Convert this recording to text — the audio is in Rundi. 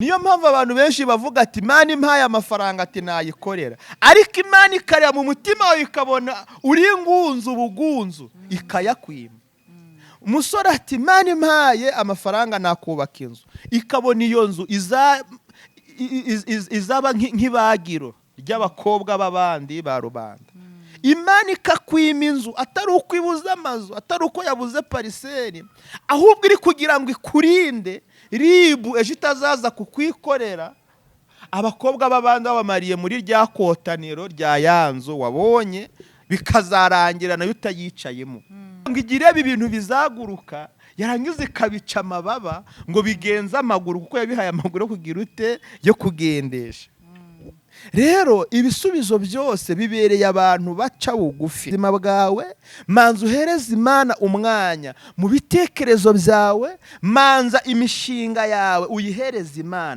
Niyo mpamvu abantu benshi bavuga ati: "Imana impaye amafaranga," ati, "nayikorera." Ariko Imana ikareba mu mutima wawe, ikabona uri ingunzu ubugunzu, ikayakwima. Umusore ati: "Imana impaye amafaranga nakubaka inzu." Ikabona iyo nzu izaba nk'ibagiro ry'abakobwa b'abandi ba rubanda. Imana ikakwima inzu, atari uko ibuze amazu, atari uko yabuze parcelle, ahubwo iri kugira ngo ikurinde RIB ejo itazaza kukwikorera abakobwa b'abandi babamariye muri rya kotaniro rya ya nzu wabonye, bikazarangira nayo utayicayemo. Ngo igire ibintu bizaguruka, yarangiza ikabica amababa ngo bigenze amaguru, kuko yabihaye amaguru yo kugira ute? Yo kugendesha. Rero ibisubizo byose bibereye abantu baca bugufi. Ubuzima bwawe, manza uhereze Imana umwanya mu bitekerezo byawe, manza imishinga yawe uyihereze Imana.